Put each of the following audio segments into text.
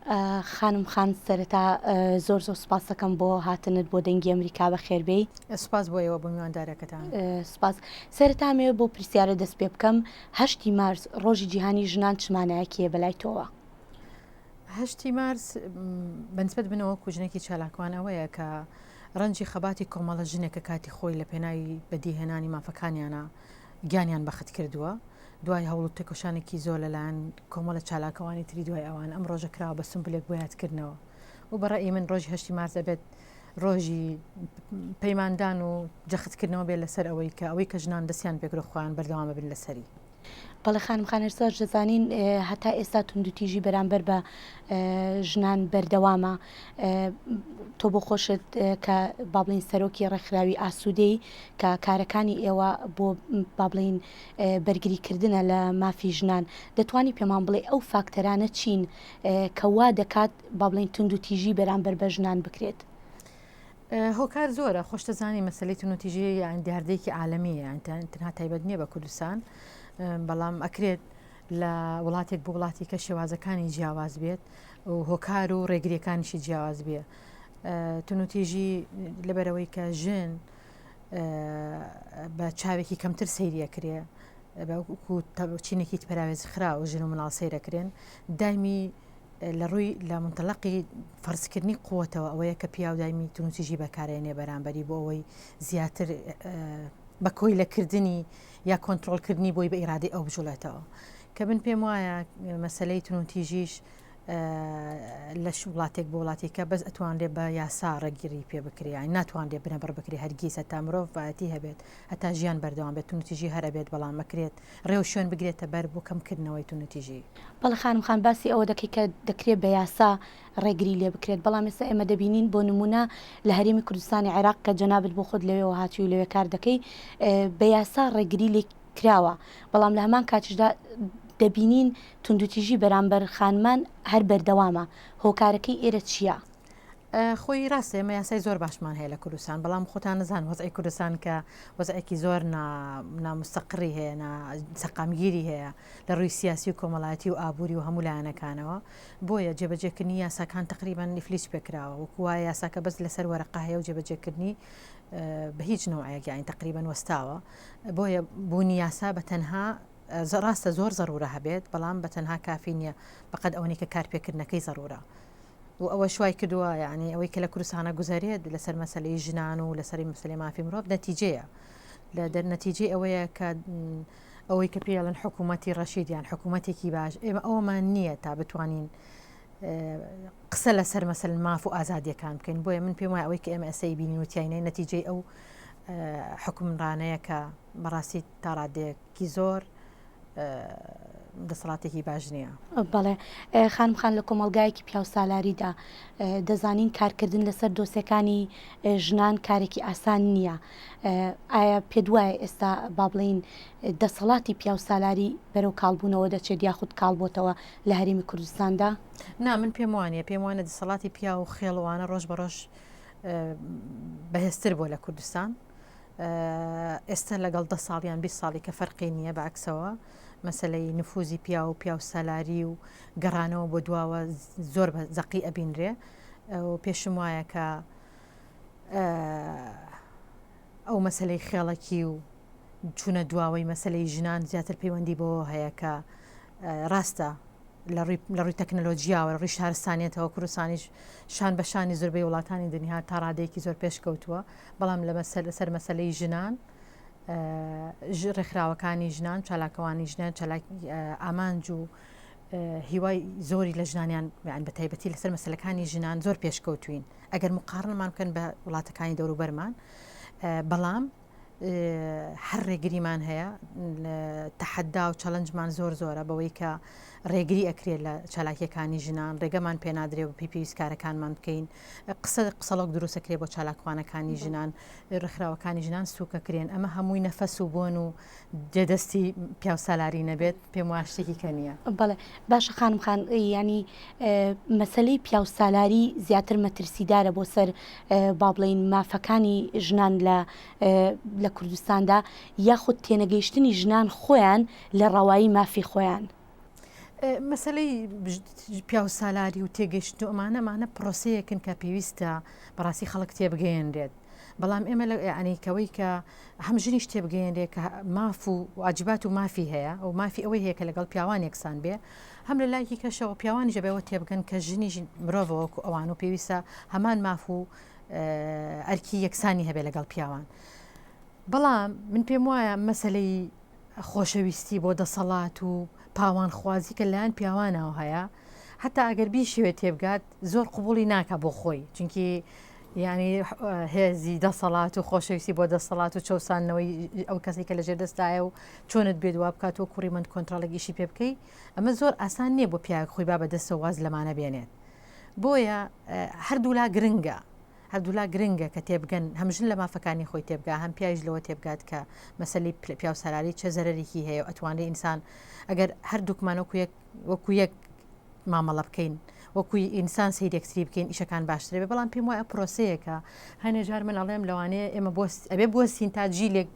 خانم خان سەرەتا زۆر زۆر سوپاستەکەم بۆ هاتنت بۆ دەنگی ئەمریکا بەخێربێی. سوپاس بۆ ئێوە بۆ میوانداریەکەتان. سوپاس. سەرەتا ئەمەوێ بەو پرسیارە دەست پێ بکەم هەشتی مارس ڕۆژی جیهانی ژنان چ مانایەکی هەیە بەلای تۆوە؟ هەشتی مارس بەنسبەت منەوە وەکو ژنێکی چالاکوان ئەوەیە کە ڕەنجی خەباتی کۆمەڵە ژنێک کە کاتی خۆی لە پێناوی بەدیهێنانی مافەکانیانە گیانیان بەخت کردووە دوای هەوڵ و تێکۆشانێکی زۆر لەلایەن کۆمەڵە چالاکەوانی تری دوای ئەوان ئەم ڕۆژە کراوە بە سمبولێک بۆ یادکردنەوە و بە ڕەئی من ڕۆژی هەشتی مارس ئەبێت ڕۆژی پەیماندان و جەختکردنەوە بێت لەسەر ئەوەی کە ئەوەی کە ژنان دەستیان پێکرد خۆیان بەردەوام بن لەسەری. بەڵێ خانم خان هەرساش دەزانین هەتا ئێستا توندوتیژی بەرامبەر بە ژنان بەردەوامە تۆ بۆ خۆشت کە با بڵین سەرۆکی ڕێکخراوی ئاسوودەی کە کارەکانی ئێوە بۆ با بڵین بەرگریکردنە لە مافی ژنان دەتوانی پێمان بڵێ ئەو فاکتەرانە چین کە وا دەکات با بڵین توندوتیژی بەرامبەر بە ژنان بکرێت؟ هۆکار زۆرە خۆشتەزانی مەسەلەی توندوتیژی یان دیاردەیەکی عالەمیە یان تەنها تایبەت نییە بە کوردستان بەڵام ئەکرێت لە وڵاتێک بۆ وڵاتی کە شێوازەکانی جیاواز بێت و هۆکار و ڕێگریەکانیشی جیاواز بێ توندوتیژی لەبەرەوەی کە ژن بە چاوێکی کەمتر سەیریەکرێ چینێکی پەراوێز خرا و ژن و مناڵ سەیرەکرێن دایمی لە ڕووی لە مونتەلەقی فەرزکردنی قوتەوە ئەوەیە کە پیاو دایمی توندوتیژی بەکارێنێ بەرامبەری بۆ ئەوەی زیاتر بە کۆیلەکردنی یا کۆنترۆڵکردنی بۆی بە ئیرادەی ئەو بجوڵێتەوە کە من پێم وایە مەسلەی توندوتیژیش لە وڵاتێک بۆ وڵاتێکە بەس ئەتوانرێ بە یاسا ڕێگیری پێ بکرێ یان ناتوانرێ بنەبڕ بکرێ هەرگیز هەتا مرۆڤایەتی هەبێت هەتا ژیان بەردەوام بێت توندوتیژی هەر ئەبێت بەڵام ئەکرێت ڕێوشوێن بگرێتە بەر بۆ کەمکردنەوەی توندوتیژی. بەڵێ خانم خان باسی ئەوە دەکەی کە دەکرێت بە یاسا ڕێگری لێ بکرێت بەڵام ئێستا ئێمە دەبینین بۆ نمونە لە هەرێمی کوردستانی عێراق کە جەنابت بۆ خۆت لەوێوە هاتووی و لەوێ کار دەکەی بە یاسا ڕێگری لێ کراوە بەڵام لە هەمان کاتیشدا دەبینین توندوتیژی بەرامبەر خانمان هەر بەردەوامە هۆکارەکەی ئێرە چییە؟ خۆی ڕاستە ئێمە یاسای زۆر باشمان هەیە لە کوردستان بەڵام خۆتان نەزان وەزعی کوردستان کە وەزعێکی زۆر نامستەقڕی هەیە سەقامگیری هەیە لە ڕووی سیاسی و کۆمەڵایەتی و ئابووری و هەموو لایەنەکانەوە بۆیە جێبەجێکردنی یاساکان تقریبان ئیفلیج پێکراوە وەکو وایە یاساکە بەس لەسەر وەرەقە هەیە و جێبەجێکردنی بە هیچ نوعێک یانی تقریبان وەستاوە بۆیە بوونی یاسا بە تەنها ڕاستە زۆر زەرورە هەبێت بەڵام بە تەنها کافی نییە بەقەد ئەوەنی کە کارپێکردنەکەی زەرورە و ئەوەش وای کردووە یانی ئەوەی کە لە کوردستانە گوزەرێت لەسەر مەسەلەی ژنان و لەسەری مەسەلەی مافی مرۆڤ نەتیجەیە لە دەر نەتیجەی ئەوەیە کە ئەوەی کە پێڵن حکوومەتی ڕەشید یان حکوومەتێکی باش ئێمە ئەومان نییە تا بتوانین قسە لەسەر مەسەل ماف و ئازادیەکان بکەین بۆیە من پێم وایە ئەوەی کە ئێمە ئەسەی بینین و تیاینەی نەتیجەی ئەو حکومڕانەیە کە بەڕاستی تا ڕادەیەکی زۆر دەسەڵاتێکی باش نییە. بەڵێ خانم خان لە کۆمەڵگایەکی پیاوسالاریدا دەزانین کارکردن لەسەر دۆسێکانی ژنان کارێکی ئاسان نییە ئایا پێت وایە ئێستا با بڵێین دەسەڵاتی پیاوسالاری بەرەو کاڵبوونەوە دەچێت یاخود کاڵ بۆتەوە لە هەرێمی کوردستاندا؟ نا من پێم وانە پێم وانە دەسەڵاتی پیاو و خێڵوانە ڕۆژ بە ڕۆژ بەهێزتر بووە لە کوردستان ئێستا لەگەڵ دە ساڵ یان 20 ساڵی کە فەرقی نییە بە عکسەوە مەسلەی نفوزی پیا و پیاو سالاری و گەڕانەوە بۆ دواوە زۆر بە زەقی ئەبینرێ و پێشم وایە کە ئەو مەسلەی خێڵەکی و چوونە دواوەی مەسلەی ژنان زیاتر پەیوەندی بۆ هەیە کە ڕاستە لە ڕووی تەکنەلۆجیاوە لە ڕووی شارستانیەتەوە کوردستانیش شان بە شانی زۆربەی وڵاتانی دنیا تا ڕادەیەکی زۆر پێشکەوتووە بەڵام لە لەسەر مەسلەی ژنان ڕێکخراوەکانی ژنان چالاکەوانی ژنان چالاک ئامانج و هیوای زۆری لە ژنانیان یان بە تایبەتی لەسەر مەسلەکانی ژنان زۆر پێشکەوتوین ئەگەر مقارنمان بکەن بە وڵاتەکانی دەوروبەرمان بەڵام هەر ڕێگریمان هەیە تەحەدا و چەلنجمان زۆر زۆرە بەوەی کە ڕێگری ئەکرێت لە چالاکیەکانی ژنان ڕێگەمان پێنادرێ و پێی پێویست کارەکانمان بکەین قسە قسەڵۆک دروستەکرێ بۆ چالاکوانەکانی ژنان ڕێکخراوەکانی ژنان سوکەکرێن ئەمە هەمووی نەفەس و بۆن و جێدەستی پیاوسالاری نەبێت پێم وایە شتێکی کە نییە. بەڵێ باشە خانم خان یانی مەسەلەی پیاوسالاری زیاتر مەترسیدارە بۆ سەر با بڵێین مافەکانی ژنان لە لە کوردستاندا یاخود تێنەگەیشتنی ژنان خۆیان لە ڕەوایی مافی خۆیان؟ مەسەلەی پیاوسالاری و تێگەشتن و ئەمانە ئەمانە پرۆسەیەکن کە پێویستە بەڕاستی خەڵک تێبگەیەنرێت بەڵام ئێمە لە یعنی کەوەی کە هەم ژنیش تێبگەیەنرێت کە ماف و واجبات و مافی هەیە و مافی ئەوەی هەیە کە لەگەڵ پیاوان یەکسان بێ هەم لە لایەکی کەشەوە پیاوانیش ئەبێ تێبگەن کە ژنیش مرۆڤە وەکو ئەوان و پێویستە هەمان ماف و ئەرکی یەکسانی هەبێ لەگەڵ پیاوان بەڵام من پێم وایە مەسلەی خۆشەویستی بۆ دەسەڵات و پاوانخوازی کە لایەن پیاوانەوە هەیە حتا ئەگەر بیشەوێت تێبگات زۆر قوبولی ناکە بۆ خۆی چونکی یعنی هێزی دەسەڵات و خۆشەویستی بۆ دەسەڵات و چەسانەوەی ئەو کەسی کە لە ژێر دەستایە و چۆنت بێت وا بکات و کوڕی من کۆنترۆڵێک ئیشی پێ بکەی ئەمە زۆر ئاسان نییە بۆ پیاوێک خۆی با بەدەستەوە واز لەمانە بێنێت بۆیە هەردوولا گرنگە هەردوولا گرنگە کە تێبگەن هەم ژن لە مافەکانی خۆی تێبگا هەم پیاویش لەوە تێبگات کە مەسەلەی پیاوسالاری چە زەرەرێکی هەیە و ئەتوانرێ ئینسان ئەگەر هەردووکمان وەکو یەک وەکو یەک مامەڵە بکەین وەکو ئینسان سەیری یەکتری بکەین ئیشەکان باشترە بێ بەڵام پێم وایە پرۆسەیەکە هەنێ جار من ئەڵێم لەوانەیە ئێمە بۆ ئەبێ بوەستین تا جیلێک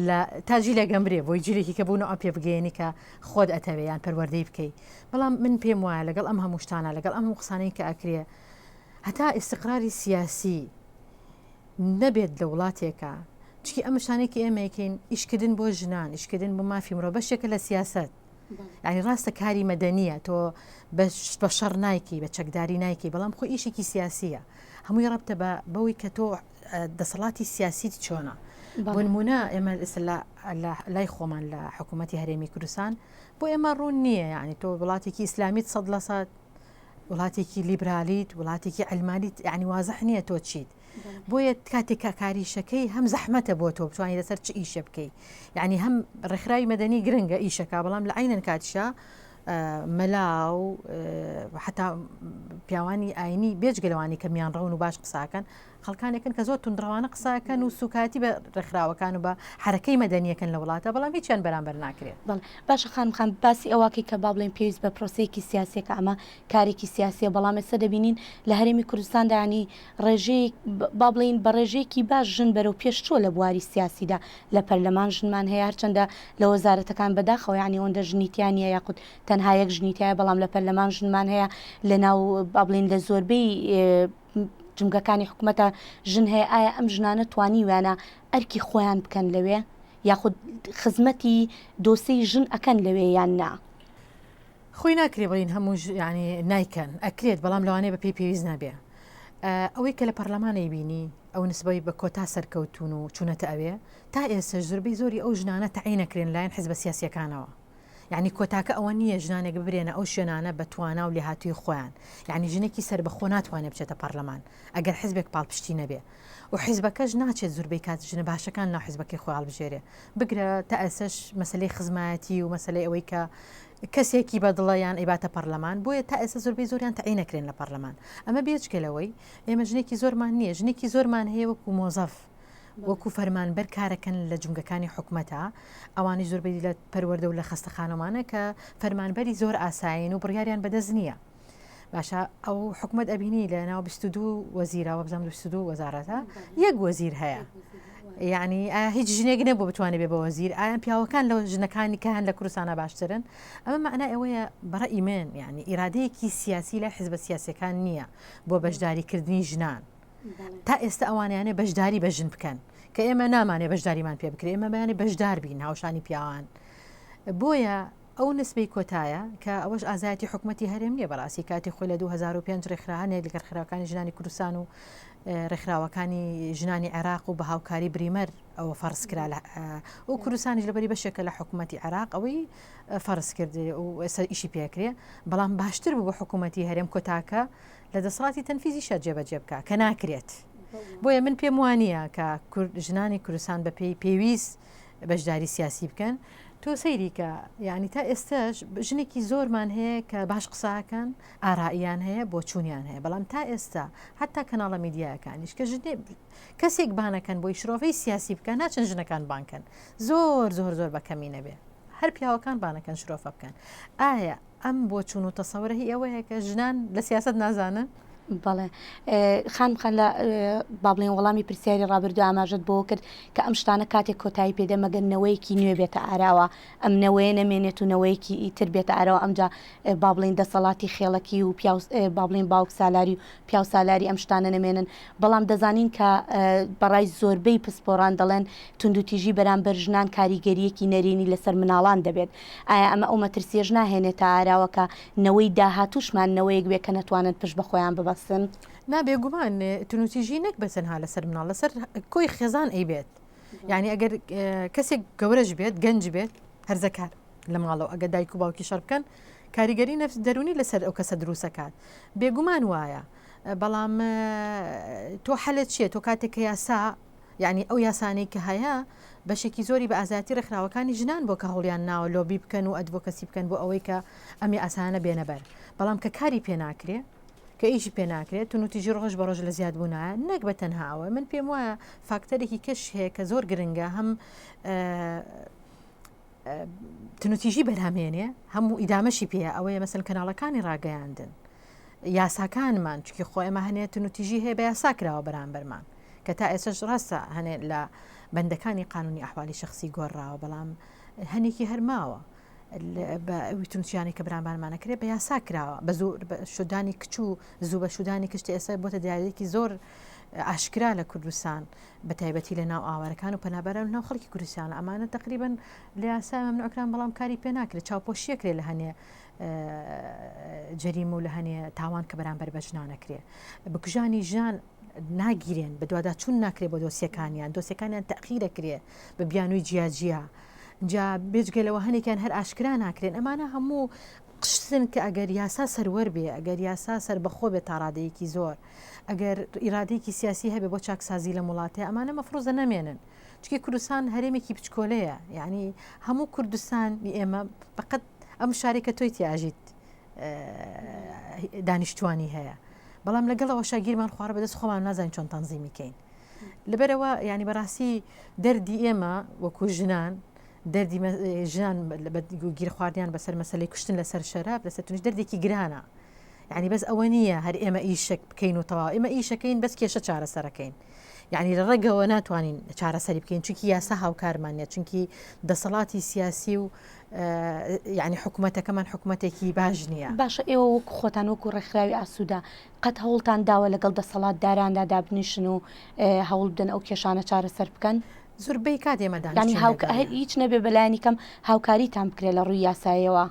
لە تا جیلێک ئەمرێ بۆی جیلێکی کە بوون ئەو پێ بگەیەنی کە خۆت ئەتەوێ یان پەروەردەی بکەی بەڵام من پێم وایە لەگەڵ ئەم هەموو شتانە لەگەڵ ئەم هەموو قسانەی کە ئەکرێ هەتا ئیستقراری سیاسی نەبێت لە وڵاتێکا چکی ئەم شتانەی کە ئێمە یەکەین ئیشکردن بۆ ژنان ئیشکردن بۆ مافی مرۆ بەشێکە لە سیاسەت یعنی ڕاستە کاری مەدەنیە تۆ بە شەڕ نایکی بە چەکداری نایکی بەڵام خۆ ئیشێکی سیاسیە هەمووی ڕەبتە بە بەوەی کە تۆ دەسەڵاتی سیاسیت چۆنە بۆ نمونە ئێمە لە لای خۆمان لە حکوومەتتی هەرێمی کوردستان بۆ ئێمە ڕوون نییە یعنی تۆ وڵاتێکی ئیسلامیت سەد لە سەد وڵاتێکی لیبرالیت وڵاتێکی عەلمانیت یعنی وازح نییە تۆ چیت بۆیە کاتێک کە کاریشەکەی هەم زەحمەتە بۆ تۆ بتوانانی لەسەر چ ئیشە بکەی یعنی هەم ڕێکخراوی مەدەنی گرنگە ئیشەکە بەڵام لە عینەن کاتیشە مەلا و حتا پیاوانی ئاینی بێجگەلەوانی کە میان ڕەون و باش قساکەن خەڵکانێکن کە زۆر توندڕەوانە قساکەن و سوکایەتی بە ڕێکخراوەکان و بە حەرەکەی مەدەنیەکەن لە وڵاتە بەڵام هیچیان بەرامبەر ناکرێت. بەڵێ باشە خانم خان باسی ئەوەکەی کە با بڵێین پێویست بە پرۆسەیەکی سیاسیە کە ئەمە کارێکی سیاسیە بەڵام ئێستا دەبینین لە هەرێمی کوردستاندا ینی ڕێژەیەک با بڵێین بە ڕێژەیەکی باش ژن بەرەو پێش چووە لە بواری سیاسیدا لە پەرلەمان ژنمان هەیە هەرچەندە لە وەزارەتەکان بەداخەوە یعنی ئەوەندە ژنی تیا نییە یاخود تەنها یەک ژنی تایە بەڵام لە پەرلەمان ژنمان هەیە لە ناو با بڵێین لە زۆربەی جومگەکانی حکومەتە ژن هەیە ئایا ئەم ژنانە توانیویانە ئەرکی خۆیان بکەن لەوێ یاخود خزمەتی دۆسێی ژن ئەکەن لەوێ یان نا؟ خۆی ناکرێ بڵین هەموو ینی نایکەن ئەکرێت بەڵام لەوانەیە بە پێی پێویست نەبێ ئەوەی کە لە پەرلەمانەی بینی ئەو نسبەی بە کۆتا سەرکەوتون و چونەتە ئەوێ تا ئێستا زۆربەی زۆری ئەو ژنانە تەعینەکرێن لایەن حزبە سیاسیەکانەوە یانی کۆتاکە ئەوە نییە ژنانێک ببرێنە ئەو شوێنانە بە توانا و لێهاتووی خۆیان، یانی ژنێکی سەربەخۆ ناتوانێت بچێتە پەڕلەمان ئەگەر حزبێک پاڵپشتی نەبێ و حزبەکەش ناچێت زوربەی کات ژنە باشەکان ناو حزبەکەی خۆی هەڵبژێرێ بگرە تا ئێستەش مەسەلەی خزمایەتی و مەسەلەی ئەوەی کە کەسێکی بەدڵە یان ئەیباتە پەڕلەمان بۆیە تا ئێستا زۆربەی زۆریان تەعین نەکرێن لە پەڕلەمان ئەمە بێجگە لەوەی ئێمە ژنێکی زۆرمان نییە ژنێکی زۆرمان هەیە وەکو مۆزەف وەکو فەرمانبەر کارەکەن لە جومگەکانی حکومەتە، ئەوانیش زۆربەی لە پەروەردە و لە خەستەخانەمانە کە فەرمانبەری زۆر ئاسایین و بڕیاریان بەدەست نییە. باشە ئەو حکومت ئەبینی لە ناو 22 وەزیرە وەبزانم 22 وەزارەتە یەک وەزیر هەیە. یعنی هیچ ژنێک نەبوو بتوانێت بێ بە وەزیر ئایا پیاوەکان لە ژنەکانی کە هەن لە کوردستانە باشترن ئەمە معنای ئەوەیە بەڕەئی من یعنی ئیرادەیەکی سیاسی لای حزبە سیاسەکان نییە بۆ بەشداریکردنی ژنان تا ئێستا ئەوانیانێ بەشداری بە ژن بکەن کە ئێمە نامانێ بەشداریمان پێ بکرێ ئێمە بەیانی بەشدار بین هاوشانی پیاوان بۆیە ئەو نسبەی کۆتایە کە ئەوەش ئازایەتی حکوومەتتی هەرێم نییە بەڕاستی کاتی خۆی لە 2005 ڕێکخراهانێک لەگەر خراوەکانی ژنانی کوردستان و ڕێکخراوەکانی ژنانی عێراق و بە هاوکاری بریمەر ئەوە فەرز کرا لە و کوردستانیش لەبەری بەشێکە لە حکوومەتتی عێراق ئەوەی فەرز کرد و ئێستا ئیشی پێکرێ بەڵام باشتر بوو بە حکوومەتتی هەرێم کۆتاکە لە دەسەڵاتی تەنفیزیشا جێبەجێ بکا کە ناکرێت. بۆیە من پێم وانییە کە ژنانی کوردستان بە پێی پێویست بەشداری سیاسی بکەن. تۆ سەیری کە یعنی تا ئێستاش ژنێکی زۆرمان هەیە کە باش قساکەن ئارائیان هەیە بۆچوونیان هەیە بەڵام تا ئێستا حتا کەناڵە میدیایەکانیش کە ژنێ کەسێک بانەکەن بۆی شرۆڤەی سیاسی بکەن ناچن ژنەکان بانکەن زۆر زۆر زۆر بە کەمی نەبێ هەر پیاوەکان بانەکەن شرۆفە بکەن ئایا ئەم بۆچوون و تەسەورە هی ئەوەیە کە ژنان لە سیاسەت نازانن؟ بەڵێ خانم خان لە با بڵێن وەڵامی پرسیاری ڕابردوو ئاماژەت بۆ کرد کە ئەم شتانە کاتێک کۆتایی پێدە مەگەر نەوەیەکی نوێ بێتە ئاراوە ئەم نەوەیە نەمێنێت و نەوەیەکی ئیتر بێتە ئاراوە ئەمجا با بڵێین دەسەڵاتی خێڵەکی و پیاو با بڵێین باوک سالاری و پیاو سالاری ئەم شتانە نەمێنن بەڵام دەزانین کە بەڕای زۆربەی پسپۆران دەڵێن توندوتیژی بەرامبەر ژنان کاریگەریەکی نەرێنی لەسەر مناڵان دەبێت ئایا ئەمە ئەو مەترسیەش ناهێنێتە ئاراوە کە نەوەی داهاتووشمان نەوەیەک بێ کە نەتوانن پشت بە خۆیان ببەستن؟ نا بێگومان توندوتیژی نەک بە تەنها لەسەر مناڵ لەسەر کۆی خێزان ئەیبێت یعنی ئەگەر کەسێک گەورەش بێت گەنج بێت هەرزەکار لە ماڵەوە ئەگە دایک و باوکی شەڕ بکەن کاریگەری نەفس دەرونی لەسەر ئەو کەسە دروستەکات بێگومان وایە بەڵام تۆ حەلە چییە تۆ کاتێک کە یاسا یعنی ئەو یاسانەی کە هەیە بەشێکی زۆری بە ئازایەتی ڕێکخراوەکانی ژنان بۆ کە هەوڵیان ناوە لۆبی بکەن و advocacy بکەن بۆ ئەوەی کە ئەم یاسانە بێنە بەر بەڵام کە کاری پێ ناکرێ کە ئیشی پێ ناکرێت توندوتیژی ڕۆژ بە ڕۆژ لە زیادبوونایە نەک بە تەنها ئەوە من پێم وایە فاکتەرێکی کەش هەیە کە زۆر گرنگە هەم تونوتیژی بەرهەمێنێ هەموو ئیدامەشی پێەیە ئەوەیە مەسن کەناڵەکانی ڕاگەیاندن یاساکانمان چکی خۆ ئێمە هەنێ تونوتیژی هەیە بە یاسا کراوە بەرامبەرمان کە تا ئێسش ڕاستە هەنێ لە بەندەکانی قانونی ئەحوالی شخصی گۆڕاوە بەڵام هەنێکی هەرماوە بە ئەوی تونسیانی کە برامبارمانەکرێ بە یاسا کراوە بە زۆر شودانی کچ و زوو بە شودانی کشتی ئێستا بۆتە دیارێکی زۆر ئاشکرا لە کوردستان بە تایبەتی لە ناو ئاوارەکان و پەنابەران و ناو خەڵکی کوردستان ئەمانە تقریبن لە یاسا مەمنوعکران بەڵام کاری پێ ناکرێت چاوپۆشیەکرێ لە هەنێ جەریمە و لە هەنێ تاوان کە بەرامبەر بە ژنانەکرێ بکوژانی ژنان ناگیرێن بەدواداچوون ناکرێ بۆ دۆسیەکانیان دۆسیەکانیان تەخیرەکرێ بە بیانووی جیاجیا جا بێجگە لەوە هەنێکیان هەر ئاشکرا ناکرێن ئەمانە هەموو قشتن کە ئەگەر یاسا سەروەر بێ ئەگەر یاسا سەربەخۆ بێت تا ڕادەیەکی زۆر ئەگەر ئیرادەیەکی سیاسی هەبێ بۆ چاکسازی لەم وڵاتەیە ئەمانە مەفروزە نەمێنن چونکی کوردستان هەرێمێکی بچکۆلەیە یعنی هەموو کوردستان ئێمە بەقەت ئەم شارێک کە تۆی تیاژیت دانیشتوانی هەیە بەڵام لەگەڵەوە شاگیرمان خوارە بەدەست خۆمان نازانین چۆن تەنزیمی کەین لەبەرەوە ینی بەڕاستی دەردی ئێمە وەکو ژنان دەردی ژنان گیرخواردیان بەسەر مەسلەی کوشتن لەسەر شەراب لەسەر تونش دەردێکی گرانە یعنی بەس ئەوە نییە هەر ئێمە ئیشێک بکەین و تەواو ئێمە ئیشەکەین بەس کێشە چارەسەرەکەین یعنی لە ڕێگەوە ناتوانین چارەسەری بکەین چونکی یاسا هاوکارمان نیە چونکی دەسەڵاتی سیاسی و یعنی حکوومەتەکەمان حکوومەتێکی باش نییە باشە ئێوە وەکو خۆتان وەکو ڕێکخراوی ئاسوودە قەت هەوڵتان داوە لەگەڵ دەسەڵاتداراندا دابنیشن و هەوڵ بدەن ئەو کێشانە چارەسەر بکەن؟ زۆربەی کات ئێمە دانیشتین لەگەڵیان. هیچ نەبێ بەلایەنی کەم هاوکاریتان بکرێت لە ڕووی یاساییەوە.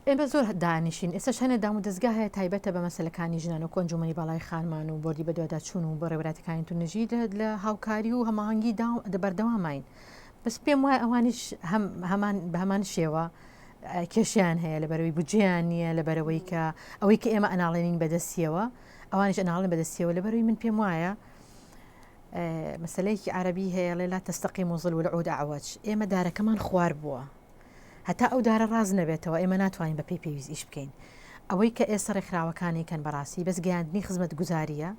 ئێمە زۆر دانیشین، ئێستاش هەنێ دامودەزگا هەیە تایبەتە بە مەسەلەکانی ژنان وەکو ئەنجوومەنی باڵای خانمان و بۆردی بەدواداچوون و بەڕێوەبەرایەتیەکانی توندوتیژی لە هاوکاری و هەماهەنگی دا بەردەوامین بەس پێم وایە ئەوانیش هەم هەمان بە هەمان شێوە کێشیان هەیە لەبەرەوەی بودجەیان نییە لەبەرەوەی کە ئەوەی کە ئێمە ئەناڵێنین بەدەستیەوە ئەوانیش ئەناڵێن بەدەستیەوە لەبەرەوەی من پێم وایە مەسلەیەکی عربی هەیە ڵێ لا تستقیم و ظل والعود اعوج ئێمە دارەکەمان خوار بووە هەتا ئەو دارە ڕاست نەبێتەوە ئێمە ناتوانین بە پێی پێویست ئیش بکەین ئەوەی کە ئێستا ڕێکخراوەکانی کەن بەڕاستی بەس گەیاندنی خزمەتگوزاریە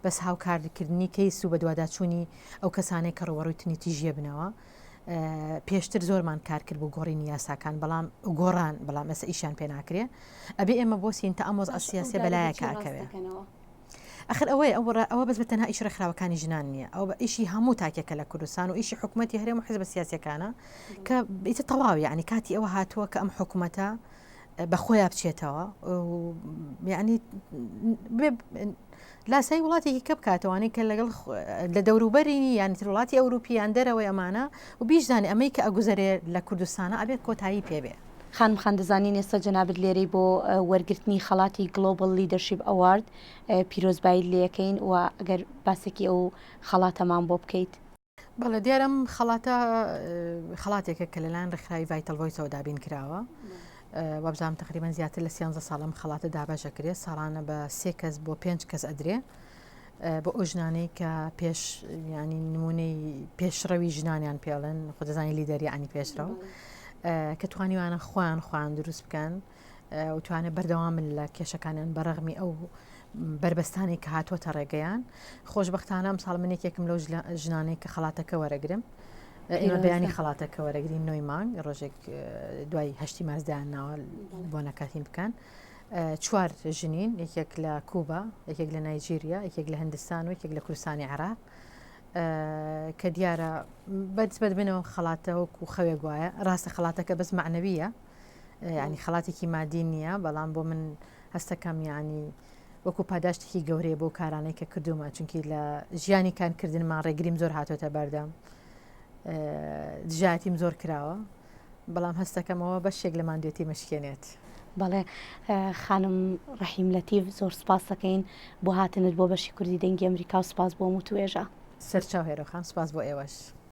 بەس هاوکارکردنی کەیس و بەدواداچوونی ئەو کەسانەی کە ڕووبەڕووی تونیتیژیە بنەوە پێشتر زۆرمان کار کرد بۆ گۆڕینی یاساکان بەڵام گۆڕان بەڵام ئێستا ئیشیان پێ ناکرێ ئەبێ ئێمە بۆسین تا ئەم وەزعە سیاسیە بەلایەکە ئەکەوێ ئەخر ئەوەیە ئەو ئەوە بەس بە تەنها ئیشی ڕێکخراوەکانی ژنان نییە ئەو بە ئیشی هەموو تاکێکە لە کوردستان و ئیشی حکوومەتی هەرێم و حزبە سیاسەکانە کە ئیتر تەواو یعنی کاتی ئەوە هاتووە کە ئەم حکوومەتە بە خۆیان بچێتەوە یعنی لاسایی وڵاتێکی کە بکاتەوانەی کە لەگەڵ لە دەوروبەری یان تر وڵاتی ئەوروپی یان دەرەوەی ئەمانە و بیشزانێ ئەمەی کە ئەگوزەرێ لە کوردستانە ئەبێت کۆتایی پێبێ. خانم خان دەزانین ئێستا جەنابت لێرەی بۆ وەرگرتنی خەڵاتی Global Leadership Award پیرۆزباییت لێکەین و ئەگەر باسێکی ئەو خەڵاتەمان بۆ بکەیت. بەڵێ دیارە ئەم خەڵاتە خەڵاتێکە کە لەلایەن ڕێکخراوی Vital Voice ەوە دابین کراوە وابزانام تقریبا زیاتر لە سیانزە ساڵ ئەم خەڵاتە دابەشەکرێ ساڵانە بە سێ کەس بۆ پێنج کەس ئەدرێ بۆ ئەو ژنانەی کە پێش ینی نمونەی پێشڕەوی ژنانیان پێڵێن خۆ دەزانی leader یعنی پێشڕەو کە توانیوانە خۆیان خۆیان دروست بکەن و توانێت بەردەوامن لە کێشەکانیان بەڕەغمی ئەو بەربەستانی کە هاتووەتە ڕێگەیان خۆشببختانە ئەم ساڵ من یەکێکم لەو ژنانەی کە خەڵاتەکە وەرەگرم ئێمە بەیانی خەڵاتەکە وەرەگرین نۆی مانگ ڕۆژێک دوای هەشتی مارس دایان ناوە بۆ نەکاتین بکەن. چوار ژنین، یەکێک لە کوبا، یەکێک لە نایجیریا، یەکێک لە هندستان و یەکێک لە کوردستانی عێراق. کە دیارە بەنسبەت منەوە خەڵاتە وەکو خەوێک وایە ڕاستە خەڵاتەکە بەس معنەویە ینی خەڵاتێکی مادی نییە بەڵام بۆ من هەستەکەم ینی وەکو پاداشتێکی گەورەیە بۆ کارانەی کە کردومە چونکی لە ژیانی کارکردنمان ڕێگریم زۆر هاتۆتە بەردەم دژایەتیم زۆر کراوە بەڵام هەستەکەمەوە بەشێک لە ماندوێتی مشکێنێت. بەڵێ خانم ڕەحیم لەتیف زۆر سپاس دەکەین بۆ هاتنت بۆ بەشی کوردی دەنگی ئەمریکا و سپاس بۆ وتوێژە. سەرچاو هێرۆ خان سپاس بۆ ئێوەش.